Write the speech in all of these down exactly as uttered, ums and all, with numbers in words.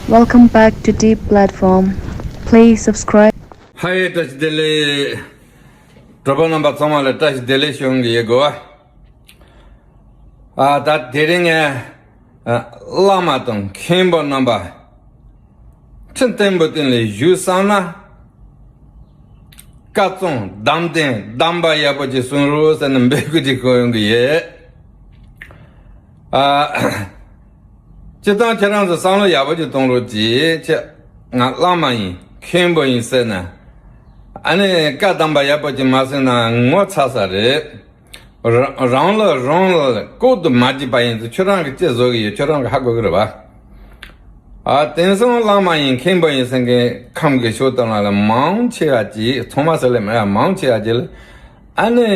Welcome back to Deep Platform. Please subscribe. ཧའི། བཀྲ་ཤིས་བདེ་ལེགས། གྲོགས་པོ་རྣམ་པ་ཚང་མ་ལ་བཀྲ་ཤིས་བདེ་ལེགས་ཞུ་གི་ཡོད་གོ། ཨ། ད་དེ་རིང་ངས་ཨ་བླ་མ་དང་མཁན་པོ་རྣམ་པ་ཁྲི་སྟེང་པོ་སྟེང་ལ་བཞུགས་བསམ་ན། བཀའ་གཙང་གདམས་ལྡན་གདམས་པ་ཡག་པོ་ཅིག་གསུང་རོགས་ཟེར་ནས་འབོད་སྐུལ་ཅིག་ཞུ་ཡོང་གི་ཡོད། ཨ། སྤྱིར་བཏང་ཁྱེད་རང་ཚོ་བསམ་བློ་ཡག་པོ་ཅིག་གཏོང་རོགས་གྱིས། ཁྱེད་ང་བླ་མ་ཡིན་མཁན་པོ་ཡིན་ཟེར་ན། ཨ་ནི་བཀའ་གདམས་པ་ཡག་པོ་ཅིག་མ་གསུངས་ན་ངོ་ཚ་ས་རེད། རང་རང་ལ་རང་ལ་ལྐོག་ཏུ་མ་བགྱིས་པ་ཡིན་ཚེ་ཁྱོད་རང་གིས་ཅི་བཟོ་གི་ཡོད། ཁྱོད་རང་གིས་ཧ་གོ་གི་རེད་པ། ཨ། དེང་སང་བླ་མ་ཡིན་མཁན་པོ་ཡིན་ཟེར་མཁན་ཁམས་ཀྱི་ཕྱོགས་དེ་ལ་ལ་མང་ཆེ་བ་ཅིག་ཚང་མ་ཟེར་ལེ་མ་ཡ་མང་ཆེ་བ་ཅིག་ལ། ཨ་ནི་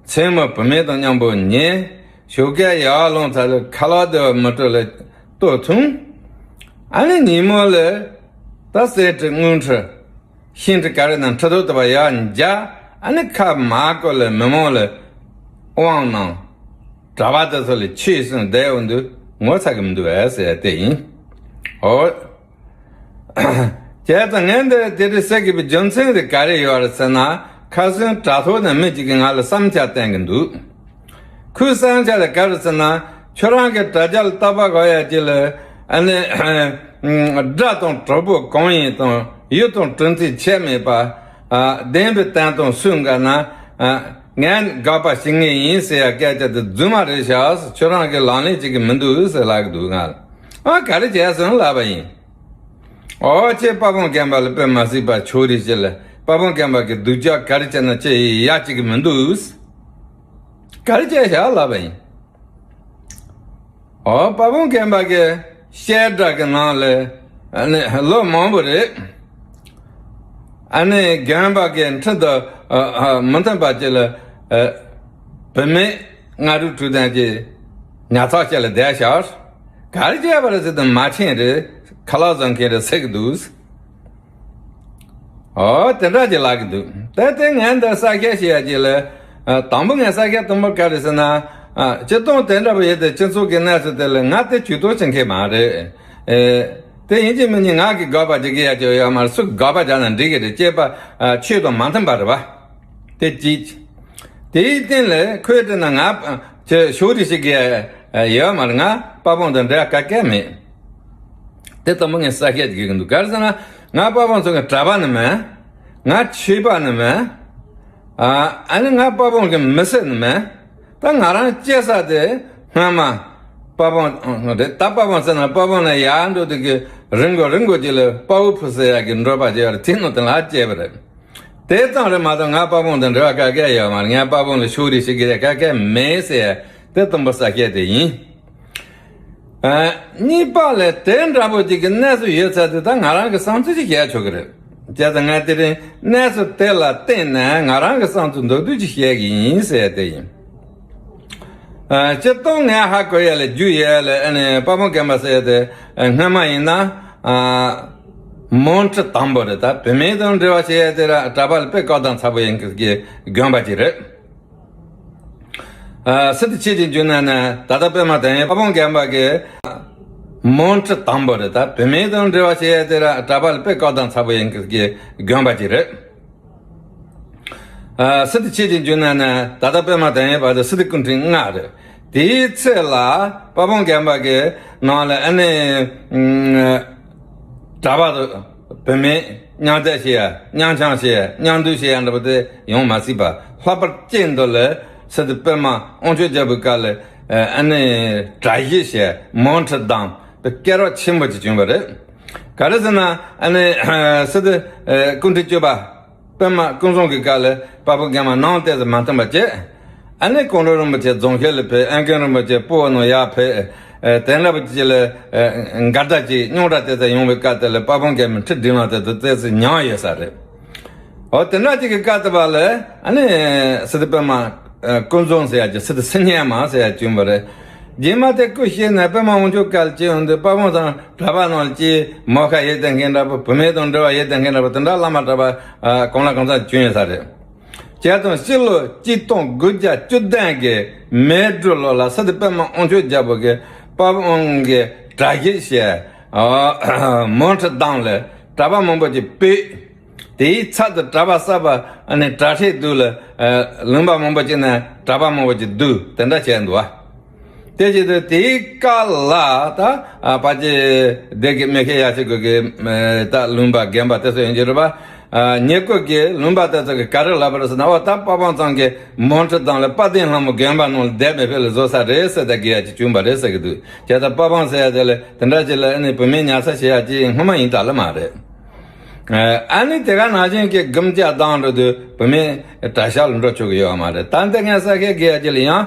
མཚན་མོ་བུད་མེད་དང་མཉམ་པོ་ཉལ། ཞོགས་ཀས་ཡར་ལངས་ཚར་ལ་ཁ་ལག་དེ་མི་སྤྲོད་ལ་ལྟོ་འཐུང་། ཨ་ནི་ཉིན་མོ་ལ་ད་གསེར་ཁྲི་དངུལ་ཁྲི་ཤིང་ཁྲི་ག་རེ་ན་ཁྲི་ཐོག་ཏུ་བ་ཡར་འཇག་ཨ་ནི་ཁ་མ་བསྐོར་ལ་མི་མང་ལ་དབང་གནང་། གྲྭ་པ་དེ་ཚོ་ལ་ཆོས་གསུངས་བསྡད་ཡོང་དུས་ངོ་ཚ་གི་མི་འདུག་ཨེ་ཟེར་དེ་ཡིན། འོ། བྱས་ཙང་ངས་འདི་དེ་འདྲ་ཟེར་དགོས་པའི་རྒྱུ་མཚན་དེ་ག་རེ་ཡོད་རེད་ཟེར་ན། ཁ་སང་དྲ་ཐོག་ནས་མི་གཅིག་གིས་ང་ལ་བསམ་འཆར་བསྟན་གི་འདུག་ཁོའི་བསམ་འཆར་དེ་ག་རེ་ཟེར་ན། ཁྱོད་རང་གི་དྲ་རྒྱ་ལ་རྟག་པར་གོ་ཡ་གཅིག་ལ་ཨ་ནི་དགྲ་དང་གྲོགས་པོ་གང་ཡིན་དང་ཡུལ་དང་གྲུ་འཛིན་ཁྱད་མེད་པ། ཨ། བདེན་པའི་བསྟན་དང་སུན་འགའ་ན། ཨ། ངས་དགག་པ་བྱེད་ངེས་ཡིན་ཟེར་ཡ་སྐད་ཆ་དེ་རྫུན་མ་རེད་ཤག་ཁྱོད་རང་གི་ལག་ལེན་བྱེད་ཀྱི་མི་འདུག་ཟེར་ལབ་གི་འདུག་ང་ལ། ཨ། ག་རེ་བྱས་སོང་ལབ་པ་ཡིན། ཨོ། ཁྱེད་དཔའ་བོ་རྒན་པ་ལ་དཔེ་མ་སྲིད་པ་ཕྱོགས་རིས་བྱེད་ལ། དཔའ་བོ་རྒན་པ་གི་སྡུག་ཅག་ག་རེ་བྱས་ན་ཁྱེད་ཡ་གཅིག་གི་མི་འདུག་ག་རེ་བྱས་ཤག་ལབ་པ་ཡིན། ཨོ། དཔའ་བོ་རྒན་པ་གི་བཤད་གྲྭ་གི་ནང་ལ་ཨ་ནི་ལོ་མང་པོ་རེད། ཨ་ནི་རྒན་པ་གི་འཁྲིས་དུ་ཨ་ཨ་མི་མཐུན་པ་ཅིག་ལ་ཨ་བུད་མེད་ལྔ་དྲུག་དྲུག་དང་ཅིག་ཉར་ཚགས་བྱས་ལ་བསྡད་ཤག་ག་རེ་བྱས་པ་རེད་ཟེར་དུས་མ་ཕྱིན་རེད། ཁ་ལག་བཟོ་མཁན་རེད་ཟེར་གི་འདུག་ཨོ། དེ་འདྲ་ཅིག་ལབ་གི་འདུག་དེ་དེ་ངས་འདི་གསལ་བཤད་བྱེད་ཡ་ཅིག་ལ། ཨ། དང་པོ་ངས་གསལ་བཤད་དང་པོ་ག་རེ་ཟེར་ན། ཨ། སྤྱིར་བཏང་དེ་འདྲ་པོ་ཡོད་དེ་སྤྱི་ཚོགས་ཀྱི་གནས་ཚུལ་དེ་ལ་ང་དེ་ཇུས་གཏོགས་བྱེད་མཁན་མ་རེད། ཨེ། དེ་ཡིན་གཅིག་མིན་གཉིས་ང་གིས་དགག་པ་རྒྱག་གི་ཡ་ཅིག་ཡོད་མ་རེད། སུ་དགག་པ་རྒྱག་ན་འགྲིག་གི་རེད། སྐྱེས་པ་ཨ་ཆོས་དང་མ་མཐུན་པ་རེད་པ། དེ་གཅིག་དེའི་སྟེང་ལ་ཁོས་དྲིས་ན་ང་ཁྱོད་ཕྱོགས་རིས་ཞིག་གི་ཡོད་མ་རེད། ང་དཔའ་བོ་དང་འབྲེལ་བ་ག་གེ་མེད། དེ་ལྟ་བུ་ངས་གསལ་བཤད་བྱེད་ཀྱི་འདུག་ག་རེ་ཟེར་ན། ང་དཔའ་བོ་ཚོ་གི་གྲྭ་པ་ནི་མིན། ང་ཆོས་པ་ནི་མིན། ཨ་ཨ་ནི་ང་དཔའ་བོ་གི་མི་སེར་ནི་མིན། ད་ང་རང་སྐྱེས་ས་དེ་སྔོན་མ་དཔའ་བོ་རེད། ད་དཔའ་བོ་ཟེར་ན་དཔའ་བོ་ནས་ཡར་འགྲོ་དུས་ཀྱི་རི་མགོ་རི་མགོ་ཅིག་ལ་དཔའ་བོ་ཕུ་ཟེར་ཡག་གི་འབྲོག་པ་ཅིག་ཡོད་རེད། དེ་ནང་དེ་ལ་སྐྱེས་པ་རེད། དེ་ཙམ་རེད་མ་གཏོགས་ང་དཔའ་བོ་དང་འབྲེལ་བ་ག་གེ་ཡོད་མ་རེད། ངས་དཔའ་བོ་ལ་ཕྱོགས་རིས་ཞིག་གི་ག་གེ་མེད་ཟེར་དེ་དང་པོ་གསལ་བཤད་དེ་ཡིན། ཨ། གཉིས་པ་ལ་དེ་འདྲ་པོ་ཅིག་གི་གནས་ཚུལ་ཡོད་ཚད་དེ་ད་ང་རང་གི་བསམ་ཚུལ་ཞིག་བཤད་ཆོག་གི་རེད། བྱས་ཙང་ངས་དེ་རིང་གནས་ཚུལ་དེ་ལ་བརྟེན་ནས་ང་རང་གི་བསམ་ཚུལ་མདོར་བསྡུས་ཅིག་བཤད་གི་ཡིན་ཟེར་དེ་ཡིན། ཨ། སྤྱིར་བཏང་ངས་ཧ་གོ་ཡ་ལ་རྒྱུས་ཡོད་ཡ་ལ་ཨ་ནི་དཔའ་བོ་རྒན་པ་ཟེར་ཡ་དེ་སྔོན་མ་ཡིན་ན་ཨ་མོན་ཁྲི་དང་པོ་རེད། ད་བུད་མེད་དང་འབྲེལ་བ་བྱེད་ཡ་དེ་ར་གྲྭ་པ་ལ་དཔེ་བཀའ་དང་ཚ་པོ་ཡིན་གི་དགོན་པ་ཅིག་རེད། ཨ། སི་ཏུ་ཆོས་ཀྱི་འབྱུང་གནས་ནས་ད་ལྟ་པད་མ་དོན་ཡོད་དཔའ་བོ་རྒན་པ་གི་མོན་ཁྲི་དང་པོ་རེད། ད་བུད་མེད་དང་འབྲེལ་བ་བྱེད་ཡ་དེ་ར་གྲྭ་པ་ལ་དཔེ་བཀའ་དང་ཚ་པོ་ཡིན་གི་དགོན་པ་ཅིག་རེད། ཨ། སི་ཏུ་ཆོས་ཀྱི་འབྱུང་གནས་ནས་ད་ལྟ་པད་མ་དོན་ཡོད་བར་དུ་སི་ཏུ་སྐུ་ཕྲེང་ལྔ་རེད། དེའི་ཚེ་ལ་དཔའ་བོ་རྒན་པ་གི་ནང་ལ་ཨ་ནི་གྲྭ་པ་དང་བུད་མེད་མཉམ་བསྡད་བྱེད་ཡ་མཉམ་འཆམ་བྱེད་ཡ་མཉམ་འདུས་བྱེད་ཡ་འདྲ་པོ་དེ་ཡོང་མ་སྲིད་པ། ལྷག་པར་དུ་དེ་ལ་སི་ཏུ་པད་མ་དབང་ཕྱུག་རྒྱལ་པོའི་སྐབས་ལ་ཨ་ནི་གྲྭ་བཞི་བྱས་མོན་ཁྲི་དང་དེ་སྐད་གྲགས་ཆེན་པོ་ཅིག་བྱུང་བ་རེད། ག་རེ་ཟེར་ན་ཨ་ནི་སི་ཏུ་སྐུ་ཕྲེང་བཅུ་པ། པད་མ་ཀུན་བཟང་གི་སྐབས་ལ་དཔའ་བོ་རྒན་པ་ནང་ཏོག་ཙམ་མ་མཐུན་པ་བྱས། ཨ་ནི་ཀོང་སྤྲུལ་རིན་པོ་ཆེ་རྫོང་ཁྱེར་ལ་ཕེབས། ཨོ་རྒྱན་རིན་པོ་ཆེ་སྤོ་བོ་ནང་ཡར་ཕེབས། ཨ། དེ་འདྲ་པོ་ཅིག་ལ་ཨ་འགལ་ཟླ་ཅིག་རྙོག་དྲ་ཏོག་ཙམ་ཡོང་བའི་སྐབས་དེ་ལ་དཔའ་བོ་རྒན་པའི་ཁྲི་སྒྲིང་ལ་དེ་དུ་ཏོག་ཙམ་མྱངས་ཡོད་ས་རེད། འོ་དེ་འདྲ་ཅིག་གི་སྐབས་དེ་བ་ལ་ཨ་ནི་སི་ཏུ་པད་མ་ཀུན་བཟང་ཟེར་ཡ་ཅིག་སི་ཏུ་སི་སྙན་མ་ཟེར་ཡ་བྱུང་བ་རེད། རྗེས་མ་དེ་སྐུ་གཤེགས་ནས་པད་མ་དབང་ཕྱུག་སྐབས་ལ་སྐྱེས་ཡོང་དུས་དཔའ་བོ་ཚང་གྲྭ་པ་ནང་ལ་སྐྱེས། མོ་ཁ་ཡོད་བསྡད་མཁན་འདྲ་པོ། བུད་མེད་དང་འབྲེལ་བ་ཡོད་བསྡད་མཁན་འདྲ་པོ། དེ་འདྲ་བླ་མ་གྲྭ་པ་ཨ་གང་ལ་གང་འཚམ་བྱུང་ཡོད་ས་རེད། བྱས་ཙང་སྤྱི་ལོ་གཅིག་སྟོང་དགུ་བརྒྱ་བཅུ་བདུན་གི་མེ་སྦྲུལ་ལོ་ལ་སི་ཏུ་པད་མ་དབང་ཕྱུག་རྒྱལ་པོ་གིས་དཔའ་བོ་གི་གྲྭ་བཞི་བྱས། མོན་ཁྲི་གདན་ལ་གྲྭ་པ་མང་པོ་ཅིག་ཕེབས། དེའི་ཚབ་ཏུ་གྲྭ་པ་གསར་པ་ཨ་ནི་གྲྭ་ཁྲིད་འདུག་ལ། ལུང་པ་མང་པོ་ཅིག་ནས་གྲྭ་པ་མང་པོ་ཅིག་འདུག་དེ་འདྲ་བྱས་འདུག་བ། དེ་བྱེད་དུས་དེའི་སྐབས་ལ་ད་ཕལ་ཆེར་སྡེ་དགེ་མི་ཁའི་ཡ་ཆེ་གོ་གི་ད་ལུང་པ་རྒན་པ་དེ་ཚོ་ཡིན་གྱི་རེད་པ། ཉེ་ཁུལ་གྱི་ལུང་པ་དེ་ཚོ་གི་ག་རེ་ལབ་པ་རེད་ཟེར་ན། འོ་ད་དཔལ་སྤུངས་ཚང་གི་མོན་ཁྲི་གདན་ལ་དཔལ་ལྡན་ལྷ་མོ་དགོན་པ་ནང་ལ་སྡེ་མི་ཕེབས་ལ་བཟོ་ས་རེད་ཟེར་ད་གི་ཡ་ཅིག་བྱུང་བ་རེད་ཟེར་གི་འདུག་བྱས་ཙང་དཔལ་སྤུངས་ཟེར་ཡ་དེ་ལ་དེ་འདྲ་ཅིག་ལ་ཨ་ནི་བུད་མེད་ཉར་ས་བྱེད་ཡ་ཅིག་སྔོན་མ་ཡིན་ད་ལ་མ་རེད། ཨ་ནི་དེ་ག་ནང་བཞིན་གྱི་དགུང་ལོ་བརྒྱ་བཏང་འགྲོ་དུས་བུད་མེད་གྲྭ་ཤག་ལ་འགྲོ་ཆོག་གི་ཡོད་མ་རེད། ད་འདི་ངས་ས་ཁའི་གི་ཡ་ཅིག་ལ་ཡང་།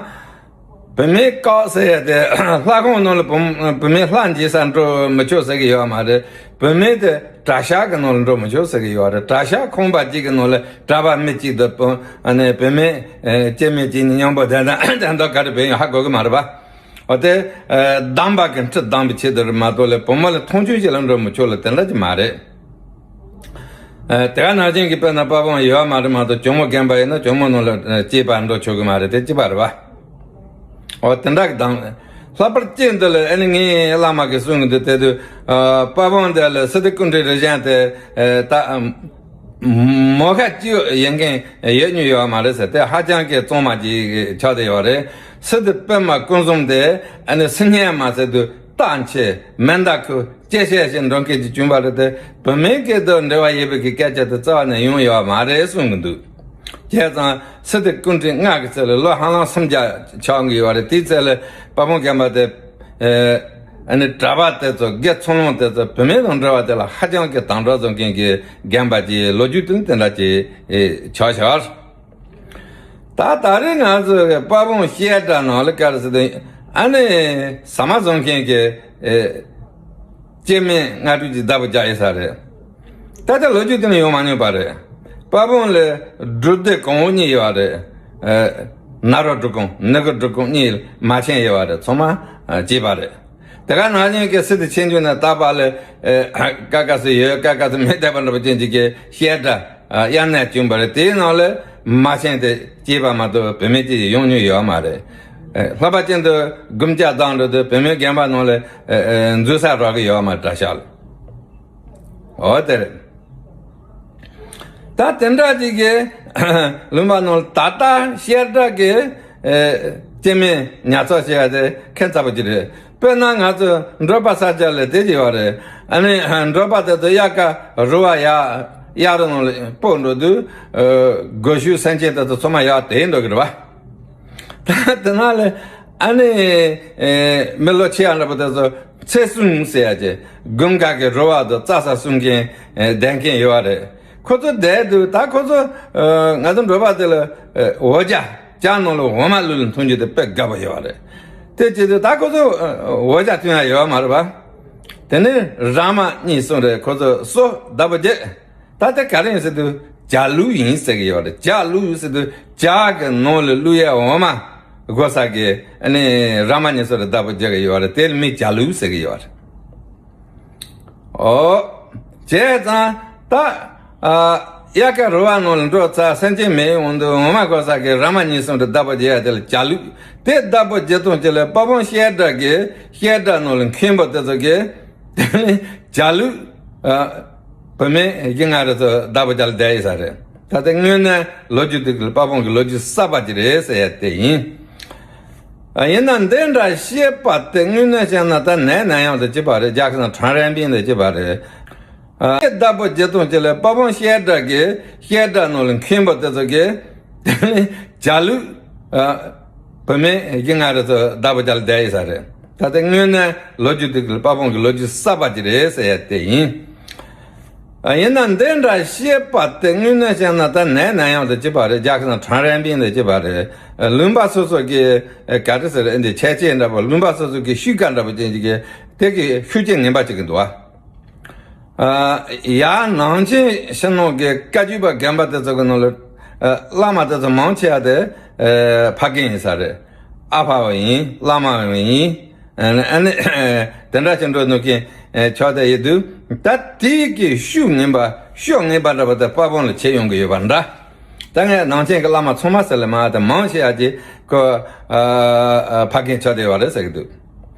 བུད་མེད་བཀག་ཟེར་ཡ་དེ་ལྷ་ཁང་ནང་ལ་བུ་བུད་མེད་ལྷ་མཇལ་ས་འགྲོ་མི་ཆོག་ཟེར་གི་ཡོད་མ་རེད། བུད་མེད་དེ་གྲྭ་ཤག་གི་ནང་ལ་འགྲོ་མི་ཆོག་ཟེར་གི་ཡོད་རེད། གྲྭ་ཤག་ཁང་པ་གཅིག་གི་ནང་ལ་གྲྭ་པ་མི་གཅིག་དང་བུ་ཨ་ནི་བུད་མེད་སྐྱེ་དམན་གཅིག་གཉིས་མཉམ་པོ་དེ་འདྲ་དེ་འདྲ་ག་རེ་བུད་ཡོང་ཧ་གོ་གི་མ་རེད་པ། འོ་དེ་སྡོམ་པ་གི་ཁྲི་སྡོམ་པའི་ཆེད་དུ་རེད་མ་གཏོགས་ལ་བུ་མོ་ལ་མཐོང་ཆུང་བྱེད་ལ་འགྲོ་མི་ཆོག་ལ་དེ་འདྲ་ཅིག་མ་རེད། ཨ། དེ་ག་ནང་བཞིན་གྱི་དཔེར་ན་དཔལ་སྤུངས་ཡོད་མ་རེད་མ་གཏོགས་ཇོ་མོ་དགོན་པ་ཡིན་ན་ཇོ་མོ་ནང་ལ་ཨ་སྐྱེས་པ་འགྲོ་ཆོག་གི་མ་རེད། དེ་གཅིག་པ་རེད་པ། འོ་དེ་འདྲ་གི་དང་། ལྷག་པར་དུ་འདི་ལ་ཨ་ནི་ངའི་བླ་མ་གིས་གསུང་གི་འདུག་དེ་དུས་ཨ་དཔལ་སྤུངས་འདི་ལ་སི་ཏུ་ཀུན་དགའི་རིགས་ཅན་དེ་ཨ་ད་ཨ་མོ་ཁ་གཅིག་ཡོད་མཁན་ཡོད་མྱོང་ཡོད་མ་རེད་ཟེར། དེ་ཧ་ཅང་གི་གཙང་མ་ཅིག་ཆགས་བསྡད་ཡོད་རེད། སི་ཏུ་པདྨ་སྐུ་འཛོམས་དེ་ཨ་ནི་སི་སྙན་མ་ཟེར་དུས་སྟག་མཆེད་མེ་མདའ་ཁུ་སྐྱེ་ཤས་ཤིག་འགྲོ་མཁན་ཅིག་བྱུང་བ་རེད་དེ། བུད་མེད་སྐད་དུ་འབྲེལ་བ་ཡོད་པའི་གི་སྐད་ཆ་དེ་རྩ་བ་ནས་ཡོང་ཡོད་མ་རེད་གསུང་གི་འདུག་བྱས་ཙང་སི་ཏུ་ཀུན་དགའི་མངལ་གྱི་ཚད་ལ་ལོ་ཧ་ལམ་སུམ་བརྒྱ་ཆགས་ཀྱི་ཡོད་རེད། དེའི་ཚད་ལ་དཔལ་སྤུངས་དགོན་པ་དེ་ཨ་ནི་གྲྭ་པ་དེ་ཚོ་དགེ་ཚུལ་སློང་དེ་ཚོ་བུད་མེད་དང་འབྲེལ་བ་དེ་ལ་ཧ་ཅང་གི་དམ་དྲག་བཟོ་མཁན་གྱི་དགོན་པ་ཅིག་ལོ་རྒྱུས་དེ་ནི་དེ་འདྲ་ཅིག་ཆགས་ཤག་ད་ད་རེས་ང་ཚོ་གི་དཔལ་སྤུངས་བཤད་གྲྭ་ནང་ལ་ག་རེ་ཟེར་དུས་ཨ་ནི་ཟ་མ་བཟོ་མཁན་གྱི་ཨེ་སྐྱེ་དམན་ལྔ་དྲུག་ཅིག་བདག་པོ་རྒྱག་ཡོད་ས་རེད། ད་ལྟ་ལོ་རྒྱུས་དེ་ནི་ཡོང་མ་མྱོང་པ་རེད། དཔལ་སྤུངས་ལ་སྒྲུབ་སྡེ་གང་པོ་གཉིས་ཡོད་རེད། ཨེ་ནཱ་རོ་སྒྲུབ་ཁང་ནི་གུ་སྒྲུབ་ཁང་གཉིས་མ་ཆེན་ཡོད་རེད། ཚང་མ་ཨ་བྱས་པ་རེད། དེ་ག་ནང་བཞིན་གྱི་སི་ཏུ་ཆོས་འབྱུང་ནས་ད་བར་ལ་ཨེ་ཀ་ཀ་སི་ཡོད་ཀ་ཀ་སི་མེད་བསྡད་པ་འདྲ་པོ་ཅན་ཅིག་གི་བཤད་གྲྭ་ཨ་དབྱར་གནས་བྱུང་བ་རེད། དེའི་ནང་ལ་མ་ཆེན་དེ་སྐྱེས་པ་མ་གཏོགས་བུད་མེད་ཅིག་ཡོང་མྱོང་ཡོད་མ་རེད། ཨེ་ལྷག་པར་ཅན་དུ་དགུང་ལོ་བརྒྱ་བཏང་འགྲོ་དུས་བུད་མེད་དགོན་པ་ནང་ལ་ཨེ་ཨེ་འཛུལ་ས་རག་གི་ཡོད་མ་རེད་གྲྭ་ཤག་ལ། འོ་དེ་རེད། ད་དེ་འདྲ་ཅིག་གི་ལུང་པ་ནང་ལ་ད་ལྟ་བཤད་གྲྭ་གི་ཨེ་སྐྱེ་དམན་ཉར་ཚགས་བྱེད་ཡ་དེ་ཁྱད་མཚར་པོ་ཅིག་རེད། དཔེར་ན་ང་ཚོ་འབྲོག་པ་ས་ཆ་ལ་དེ་ཅིག་ཡོད་རེད། ཨ་ནི་འབྲོག་པ་དེ་ཚོ་དབྱར་ཁ་རོ་བ་ཡར་དབྱར་རོ་ནང་ལ་སྤོ་འགྲོ་དུས་ཨེ་སྒོ་ཕྱུགས་སེམས་ཅན་དེ་ཚོ་ཚང་མ་ཡར་དེད་འགྲོ་གི་རེད་པ། ད་དེ་ནང་ལ་ཨ་ནི་ཨེ་མི་ལོ་ཆེ་ཡ་འདྲ་པོ་དེ་ཚོ་ཚེ་སྲུང་ཟེར་ཡ་ཅིག་དགུན་ཁ་གི་རོ་བ་དང་རྩྭ་ས་སྲུང་མཁན་ཨེ་བསྡད་མཁན་ཡོད་རེད། ཁོ་ཚོ་བསྡད་དུས་ད་ཁོ་ཚོ་ཨེ་ང་ཚོ་འབྲོག་པ་དེ་ལ་ཨེ་འོ་ཇ་ཇ་ནང་ལ་འོ་མ་བླུགས་ལ་འཐུང་རྒྱུ་དེ་དཔེ་དགའ་པོ་ཡོད་རེད། དེ་བྱེད་དུས་ད་ཁོ་ཚོ་ཨེ་འོ་ཇ་འཐུང་ཡ་ཡོད་མ་རེད་པ། དེ་ནས་ར་མ་གཉིས་གསུམ་རེད། ཁོ་ཚོ་གསོ་བདག་པོ་བྱེད། ད་དེ་ག་རེ་ཡིན་ཟེར་དུས་ཇ་བླུགས་ཡིན་ཟེར་གི་ཡོད་རེད། ཇ་བླུགས་ཟེར་དུས་ཇ་གི་ནང་ལ་བླུགས་ཡ་འོ་མ་དགོས་ས་གི་ཨ་ནི་ར་མ་གཉིས་གསུམ་རེ་བདག་པོ་རྒྱག་གི་ཡོད་རེད། དེ་ལ་མིང་ཇ་བླུགས་ཟེར་གི་ཡོད་རེད། ཨོ། བྱས་ཙང་ད་ཨ་དབྱར་ཁ་རོ་བ་ནང་ལ་འགྲོ་ཚར་སེམས་ཅན་མེད་འོང་དུས་འོ་མ་དགོས་ས་གི་ར་མ་གཉིས་གསུམ་རེ་བདག་པོ་རྒྱག་ཡ་དེ་ལ་ཇ་བླུགས། དེ་བདག་པོ་རྒྱག་སྟངས་ཅིག་ལ་དཔལ་སྤུངས་བཤད་གྲྭ་གི་བཤད་གྲྭ་ནང་ལ་མཁན་པོ་དེ་ཚོ་གི་དེ་ནི་ཇ་བླུགས། ཨ། བུད་མེད་ཡིན་ང་རེ་ཚོ་བདག་པོ་རྒྱག་ལ་བསྡད་ཡོད་ས་རེད། ད་ལྟ་དངོས་གནས་ལོ་རྒྱུས་དེ་དཔལ་སྤུངས་ཀྱི་ལོ་རྒྱུས་གསར་པ་ཅིག་རེད་ཟེར་ཡ་དེ་ཡིན། ཨ། ཡིན་ན་འདི་འདྲ་བཤད་པ་དེ་དངོས་གནས་བཤད་ན་ད་ནད་ནད་ཡམས་དང་གཅིག་པ་རེད། རྒྱ་གར་ནང་ཁྲང་རན་པིན་དང་གཅིག་པ་རེད། ཨ། བདག་པོ་རྒྱག་སྟངས་ཅིག་ལ་དཔལ་སྤུངས་བཤད་གྲྭ་གི་བཤད་གྲྭ་ནང་ལ་མཁན་པོ་དེ་ཚོ་གི་དེ་ནི་ཇ་བླུགས། ཨ། བུད་མེད་ཡིན་ང་རེ་ཚོ་བདག་པོ་རྒྱག་ལ་བསྡད་ཡོད་ས་རེད། ད་ལྟ་དངོས་གནས་ལོ་རྒྱུས་དེ་དཔལ་སྤུངས་ཀྱི་ལོ་རྒྱུས་གསར་པ་ཅིག་རེད་ཟེར་ཡ་དེ་ཡིན། ཨ། ཡིན་ན་འདི་འདྲ་བཤད་པ་དེ་དངོས་གནས་བཤད་ན་ད་ནད་ནད་ཡམས་དང་གཅིག་པ་རེད། རྒྱ་གར་ནང་ཁྲང་རན་པིན་དང་གཅིག་པ་རེད། ཨ། ལུང་པ་སོ་སོ་གི་ཨ་ག་རེ་ཟེར་འདི་ཁྱད་ཆོས་འདྲ་པོ་ལུང་པ་སོ་སོ་གི་ཤུགས་རྐྱེན་འདྲ་པོ་ཅན་ཅིག་གི་དེ་གི་ཤུགས་རྐྱེན་ངན་པ་ཅིག་གི་འདུག་ཨ། ཨ། ཡར་ནང་ཆེན་ཕྱི་ནང་གི་བཀའ་བརྒྱུད་པ་དགོན་པ་དེ་ཚོ་གི་ནང་ལ་ཨ་བླ་མ་དེ་ཚོ་མང་ཆེ་བ་དེ་ཨ་ཕ་རྒན་ཡིན་ས་རེད། ཨ་ཕ་བ་ཡིན། བླ་མ་བ་ཡིན། ཨ་ནི་དེ་འདྲ་ཞིག་འགྲོ་ནུས་མཁན་ཨ་ཕྱོགས་དེ་ཡོད་དུས་ད་དེའི་གི་ཤུགས་ངན་པ་ཤུགས་ངན་པ་འདྲ་པོ་དེ་དཔལ་སྤུངས་ལ་བྱེད་ཡོང་གི་ཡོད་པ་འདྲ། ད་ངས་ནང་ཆེན་གྱི་བླ་མ་ཚང་མ་ཟེར་ལ་མ་དེ་མང་ཆེ་བ་ཅིག་ཁོ་ཨ་ཨ་ཕ་རྒན་ཆགས་བསྡད་པ་རེད་ཟེར་གི་འདུག་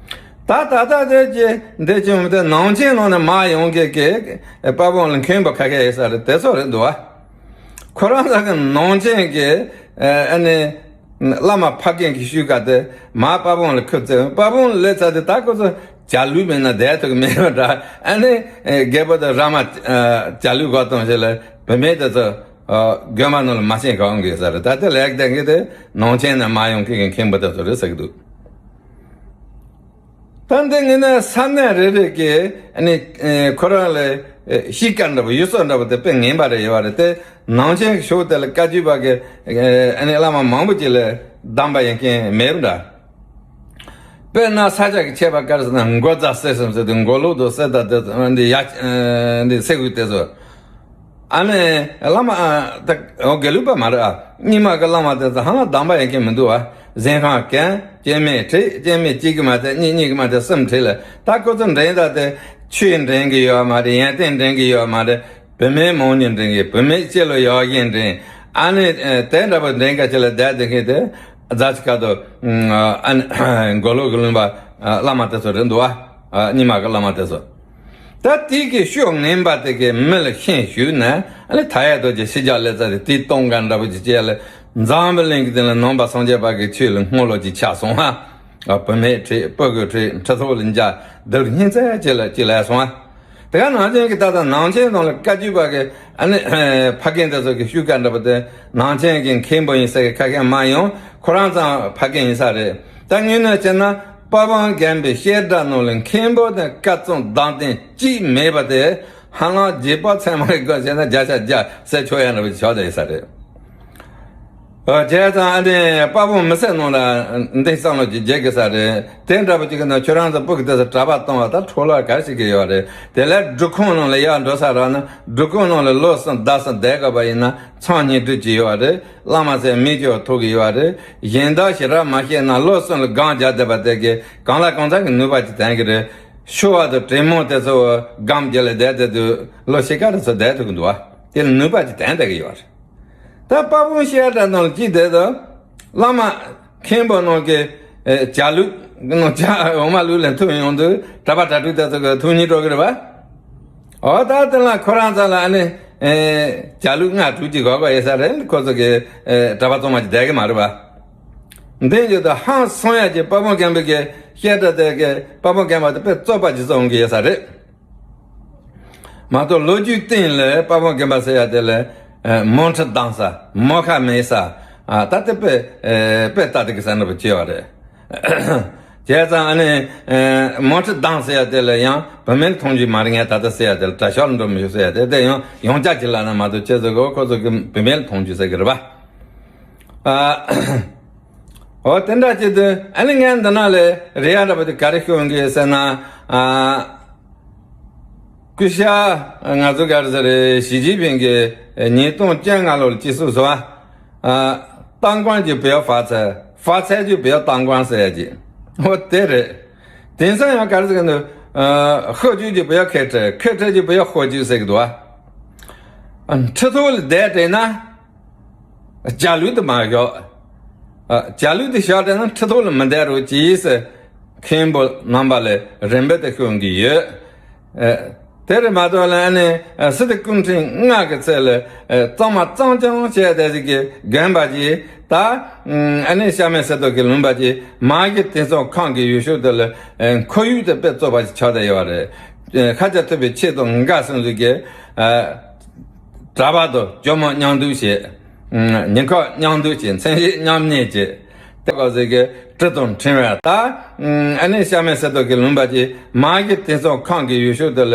ད་ད་ལྟ་དེ་ཀྱི་འདི་ཀྱི་མི་དེ་ནང་ཆེན་ནང་ནས་མར་ཡོང་མཁན་གྱི་དཔལ་སྤུངས་ལ་མཁན་པོ་ཁ་ཤས་ཡོད་ས་རེད། དེ་ཚོ་རེད་འདུག་བ། ཁོ་རང་ཚོ་གི་ནང་ཆེན་གྱི་ཨ་ནི་བླ་མ་ཕ་རྒན་གྱི་ཤུལ་ཁ་དེ་མར་དཔལ་སྤུངས་ལ་ཁུར་བཙལ། དཔལ་སྤུངས་ལ་སླེབས་ཚར་དུས་ད་ཁོ་ཚོ་བྱ་ལུག་མེད་ན་བསྡད་ཐུབ་ཀྱི་མེད་པ་འདྲ། ཨ་ནི་རྒད་པོ་དང་ར་མ་བྱ་ལུག་སྒོ་གཏོང་བྱས་ལ་བུད་མེད་དེ་ཚོ་དགོན་པ་ནང་ལ་མ་ཤེས་གང་གི་ས་རེད། ད་ལྟ་ལེགས་ལྡན་གྱི་དེ་ནང་ཆེན་ནས་མར་ཡོང་མཁན་གྱི་མཁན་པོ་དེ་ཚོ་རེད་ཟེར་གྱི་འདུག། ད་འདི་ངས་ནི་ས་གནས་རེ་རེ་གི་ཨ་ནི་ཁོ་རང་ལ་གཤིས་ཀ་འདྲ་པོ་ཡུལ་སྲོལ་འདྲ་པོ་དེ་དཔེ་ངན་པ་རེ་ཡོད་པ་རེད་དེ། ནང་ཆེན་གྱི་ཕྱོགས་དེ་ལ་བཀའ་བརྒྱུད་པ་གི་ཨ་ནི་བླ་མ་མང་པོ་ཅིག་ལ་གདམས་པ་ཡོད་མཁན་མེད་པ་འདྲ། དཔེར་ན་ས་སྐྱ་གི་ཆད་པ་ག་རེ་ཟེར་ན་མགོ་རྫ་གསེར་གསུམ་ཟེར་དུས་མགོ་ལོག་དང་གསེར་རྟ་དེ་འདི་ཡ་འདི་གསེར་དངུལ་དེ་ཚོ། ཨ་ནི་བླ་མ་ཨ་ད་འོ་དགེ་ལུགས་པ་མ་རེད་ཨ། རྙིང་མ་གི་བླ་མ་དེ་ཚོ་ཧ་ལམ་གདམས་པ་ཡོད་མཁན་མི་འདུག་ཨ། གཟན་ཁང་གན་སྐྱེ་མེད་ཁྲིད། སྐྱེ་མེད་གཅིག་གིས་མ་ཐེག་གཉིས། གཉིས་ཀྱིས་མ་ཐེག་གསུམ་ཁྲིད་ལ། ད་ཁོ་ཚོ་འདྲེན་ད་དེ་ཆོས་འདྲེན་གི་ཡོད་མ་རེད། ཡོན་ཏན་འདྲེན་གི་ཡོད་མ་རེད། བུད་མེད་མང་ཉུང་འདྲེན་གི། བུད་མེད་སྤྱི་ལོ་ཡག་གི་འདྲེན། ཨ་ནི་དེ་འདྲ་པོ་འདྲེན་ག་ཅི་ལ་བསྡད་དེ་མཁན་དེ་རྫ་ཆུ་ཁ་དོ་ཨ་ནི་མགོ་ལོག་གི་ལུང་པ་བླ་མ་དེ་ཚོ་རེད་འདུག་ཨ། རྙིང་མ་གི་བླ་མ་དེ་ཚོ། ད་དེ་གི་ཕྱོགས་ངན་པ་དེ་གི་མི་ལ་ཤན་ཞུགས་ནས་ཨ་ནི་མཐའ་ཡས་རྡོ་རྗེ་ཕྱི་རྒྱལ་ལ་བཙལ་ཏེ་དེའི་སྟོང་ཀ་འདྲ་པོ་ཅིག་བྱས་ལ་འཛམ་བུ་གླིང་གི་སྟེང་ལ་ནང་པ་སངས་རྒྱས་པ་གི་ཆོས་ལ་སྔོན་ལོག་ཅིག་ཆགས་སོང་ཧ། བུད་མེད་ཁྲིད། སྤུ་གུ་ཁྲིད། ཁྲི་ཐོག་ལ་འཇགས། སྡུག་སྙིང་བརྩེ་ཅིག་ལ་ཅིག་ལས་སོང་ཧ། དེ་ག་ནང་ཆེན་གྱི་ད་ལྟ་ནང་ཆེན་ནང་ལ་བཀའ་བརྒྱུད་པ་གི་ཨ་ནི་ཕ་རྒན་དེ་ཚོ་གི་ཤུལ་ཁ་འདྲ་པོ་དེ་ནང་ཆེན་གྱི་མཁན་པོ་ཡིན་ཟེར་གི་ཁ་ཤས་མ་ཡོང་། ཁོ་རང་ཚང་ཕ་རྒན་ཡིན་ས་རེད། ད་དངོས་གནས་བྱས་ན་དཔལ་སྤུངས་དགོན་པའི་བཤད་གྲྭ་ནང་ལ་མཁན་པོ་དང་བཀའ་བཙུན་གདམས་ཐོན་གཅིག་མེད་པ་དེ་ཧ་ལམ་རྗེས་དཔག་ཚད་མ་ལ་བགོས་བྱས་ན་བརྒྱ་ཆ་བརྒྱ་ཟེར་ཆོག་ཡ་འདྲ་པོ་ཅིག་ཆགས་བསྡད་ཡོད་ས་རེད། བྱས་ཙང་ཨ་ནི་དཔལ་སྤུངས་མི་སེར་ནང་ལ་འདི་བསམ་བློ་ཅིག་རྒྱག་དགོས་ས་རེད། དེ་འདྲ་པོ་ཅིག་གི་ནང་ཁྱོད་རང་ཚོ་སྤུ་གུ་དེ་ཚོ་གྲྭ་པ་གཏོང་བ་ད་འཕྲོ་བརླག་ག་རེ་བྱེད་ཀྱི་ཡོད་རེད། དེ་ལས་སྒྲུབ་ཁང་ནང་ལ་ཡར་འགྲོ་ས་རག་ན་སྒྲུབ་ཁང་ནང་ལ་ལོ་གསུམ་ཟླ་གསུམ་བསྡད་དགོས་པ་ཡིན་ན་མཚམས་བསྙེན་སྒྲུབ་ཅིག་ཡོད་རེད། བླ་མ་ཚོས་མི་སྐྱོ་ཐུག་གི་ཡོད་རེད། གཞན་དག་ཞེ་དྲག་མ་བཤད་ན་ལོ་གསུམ་ལ་སྒོམ་རྒྱག་བསྡད་པ་དེ་གིས་གང་ལ་གང་འཚམ་གྱི་ནུས་པ་ཅིག་ལྡན་གྱི་རེད། ཤོ་བ་དང་དྲེད་མོང་དེ་ཚོ་སྒོམ་རྒྱག་ལ་བསྡད་བསྡད་དུས་ལོ་ཕྱེད་ཀ་རེ་ཚོ་བསྡད་ཐུབ་ཀྱི་འདུག་བ། དེ་ལ་ནུས་པ་ཅིག་ལྡན་བསྡད་ཀྱི་ཡོད་རེད། ད་དཔལ་སྤུངས་བཤད་གྲྭ་ནང་ལ་ཅིག་བསྡད་དུས་བླ་མ་མཁན་པོ་ནང་གི་ཨེ་བྱ་ལུག་ནང་བྱ་འོ་མ་ལུག་ལ་འཐུང་ཡོང་དུས་གྲྭ་པ་གྲྭ་ཕྲུག་དེ་ཚོ་གི་ཐུགས་མཉེས་སྤྲོ་གི་རེད་བ། འོ་ད་དེ་ལ་ཁོ་རང་ཚོ་ལ་ཨ་ནི་ཨེ་བྱ་ལུག་ལྔ་དྲུག་ཅིག་དགོས་དགོས་ཡོད་ས་རེད། ཁོ་ཚོ་གི་ཨེ་གྲྭ་པ་གཙང་མ་ཅིག་བསྡད་ཀྱི་མ་རེད་བ། འདི་ཡོད་དུས་ཧང་སང་ཡ་གི་དཔལ་སྤུངས་དགོན་པའི་གི་བཤད་གྲྭ་དེ་གི་དཔལ་སྤུངས་དགོན་པ་དེ་དཔེ་བཙོག་པ་ཅིག་བཙོག་འོང་གི་ཡོད་ས་རེད། མ་གཏོགས་ལོ་རྒྱུས་སྟེང་ལ་དཔལ་སྤུངས་དགོན་པ་ཟེར་ཡ་དེ་ལ་ཨ་མོ་ཁྲི་གདངས་ས་མོ་ཁ་མེད་ས་ཨ་ད་དེ་དཔེ་ཨེ་དཔེ་ལྟ་དེ་གི་ས་འདྲ་པོ་ཅིག་ཡོད་རེད། བྱས་ཙང་ཨ་ནི་ཨེ་མོ་ཁྲི་གདངས་ཟེར་ཡ་དེ་ལ་ཡང་བུད་མེད་ལ་མཐོང་རྒྱུ་མ་རེད། ངས་ད་ལྟ་ཟེར་ཡ་དེ་ལ་གྲྭ་ཤག་ལ་འགྲོ་མི་ཆོག་ཟེར་ཡ་དེ་དེ་ཡང་ཡང་བསྐྱར་ཅིག་ལབ་ན་མ་གཏོགས་ཁྱེད་ཚོ་གི་ཁོ་ཚོ་གི་བུད་མེད་ལ་མཐོང་རྒྱུ་ཟེར་གི་རེད་པ། ཨ། འོ་དེ་འདྲ་བྱེད་དུས་ཨ་ནི་ངས་འདི་ན་ལས་རེ་ཡ་འདྲ་པོ་དེ་ག་རེ་ཤོད་ཀྱི་ཟེར་ན། ཨ། སྐུ་ཞབས་ང་ཚོ་ག་རེ་ཟེར་རེད། ཞི་ཅིན་ཕིང་གིས་ཉིས་སྟོང་བཅོ་ལྔ་ལོར་སྤྱི་ཚོགས་སུ་ཨ། 当官就不要发财，发财就不要当官 ཟེར་ཡ་ཅིག་འོ་དེ་རེད། དེང་སང་ཡང་ག་རེ་ཟེར་གི་འདུག་ཨ། 喝酒就不要开车，开车就不要喝酒 ཟེར་གི་འདུག་ཨ། ཁྲི་ཐོག་ལ་བསྡད་བསྡད་ན། བྱ་ལུག་དེ་མ་ཞོག་ཨ། བྱ་ལུག་དེ་ཞོག་དེ་ན་ཁྲི་ཐོག་ལ་མི་བསྡད་རོགས་གྱིས་ཟེར། མཁན་པོ་རྣམ་པ་ལ་རིམ་པ་དེ་ཤོད་ཀྱི་ཡོད། ཨ། དེ་རེད་མ་གཏོགས་ལ་ཨ་ནི་ཨ། སི་ཏུ་སྐུ་ཕྲེང་ལྔ་གི་ཚད་ལ་ཨ། གཙང་མ་གཙང་རྐྱང་བྱས་དེ་ཞིག་གི་རྒན་པ་ཅིག་ད་ཨ་ནི་ཤ་མེད་སི་ཏུ་གི་ལུང་པ་ཅིག་མ་གི་དེང་སང་ཁང་གི་ཡུལ་ཤུལ་དེ་ལ་ཨ། ཁོར་ཡུག་དེ་དཔེ་བཙོག་པ་ཞིག་ཆགས་བསྡད་ཡོད་རེད། ཨ། ཤཱཀྱ་ཐུབ་པའི་ཆོས་དང་འགལ་སོང་ཟིག་གི་ཨ། གྲྭ་པ་དང་ཇོ་མོ་མཉམ་འདུག་བྱས། ཉེན་ཁ་མཉམ་འདུག་བྱས། མཚན་ཤས་མཉམ་གནས་བྱས། དེ་ག་ཟེར་གི་གྲི་དང་ཕྲེང་བ་ད། ཨ་ནི་ཤ་མེད་སི་ཏུ་གི་ལུང་པ་ཅིག་མ་གི་དེང་སང་ཁང་གི་ཡུལ་ཤུལ་དེ་ལ་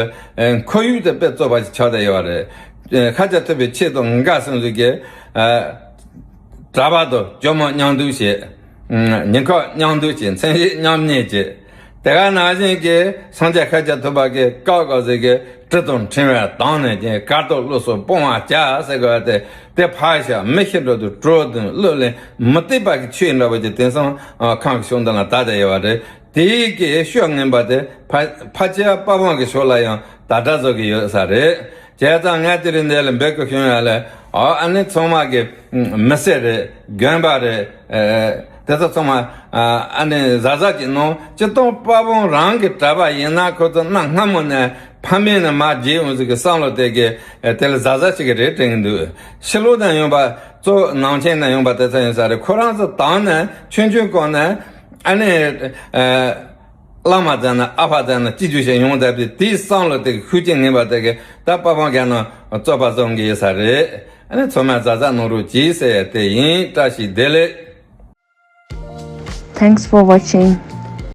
ཁོར་ཡུག་དེ་དཔེ་བཙོག་པ་ཞིག་ཆགས་བསྡད་ཡོད་རེད། ཤཱཀྱ་ཐུབ་པའི་ཆོས་དང་འགལ་སོང་ཟིག་གི་གྲྭ་པ་དང་ཇོ་མོ་མཉམ་འདུག་བྱས། ཉེན་ཁ་མཉམ་འདུག་བྱས། མཚན་ཤས་མཉམ་གནས་བྱས། དེ་ག་ནང་བཞིན་གྱི་སངས་རྒྱས་ཤཱཀྱ་ཐུབ་པ་གི་བཀའ་ག་ཟེར་གི་གྲི་དང་ཕྲེང་བས་བསྡམས་ནས་ཀྱི་གར་དང་ཀླུ་སོགས་སྤོང་བར་བྱ་ཟེར་གི་བ་དེ་དེ་ཕར་བཞག་མི་ཤི་འགྲོ་དུས་གྲོགས་དང་བློ་ལས་མི་གཏད་པ་གི་ཆོས་འདྲ་བོ་ཅིག་དེང་སང་ཁང་གི་ཕྱོགས་འདི་ལ་དར་བསྡད་ཡོད་པ་རེད། དེའི་གི་ཕྱོགས་ངན་པ་དེ་ཕ་ཕལ་ཆེར་དཔལ་སྤུངས་ཀྱི་ཕྱོགས་ལ་ཡང་དར་དར་བཟོ་གི་ཡོད་ས་རེད། བྱས་ཙང་ངས་དེ་རིང་འདི་ལ་འབོད་སྐུལ་ཞུ་ཡ་ལ་ཨ་ཨ་ནི་ཚང་མ་གི་མི་སེར་རེད། དགོན་པ་རེད། ཨ། དེ་ཚོ་ཚང་མ་ཨ་ནི་གཟབ་གཟབ་ཅིག་གནང་། སྤྱིར་བཏང་དཔའ་བོ་རང་གི་གྲྭ་པ་ཡིན་ན་ཁོ་ཚོ་གནའ་སྔ་མོ་ནས་ཕ་མེས་ནས་མར་བརྗེ་ཡོང་ཟིག་གི་བསམ་བློ་དེ་གི་དེ་ལ་གཟབ་གཟབ་ཅིག་གི་རེད་དྲན་གི་འདུག་ཕྱི་ལོགས་ནས་ཡོང་པ་གཙོ་ནང་ཆེན་ནས་ཡོང་པ་དེ་ཚོ་ཡིན་ས་རེད། ཁོ་རང་ཚོ་དང་ནས་ཆུང་ཆུང་སྒང་ནས་ཨ་ནི་བླ་མ་ཙམ་ན་ཨ་ཕ་ཙམ་ན་སྐྱིད་རྒྱུ་ཞིག་ཡོང་བསྡད་པའི་དེའི་བསམ་བློ་དེ་གི་ཤུགས་རྐྱེན་ངན་པ་དེ་གི་ད་དཔའ་བོ་རྒན་ནང་རྩོད་པ་བཟོ་གི་ཡོད་ས་རེད། ཨ་ནི་ཚང་མས་གཟབ་གཟབ་གནང་རོགས་གྱིས་ཟེར་ཡ་དེ་ཡིན། བཀྲ་ཤིས་བདེ་ལེགས། Thanks for watching.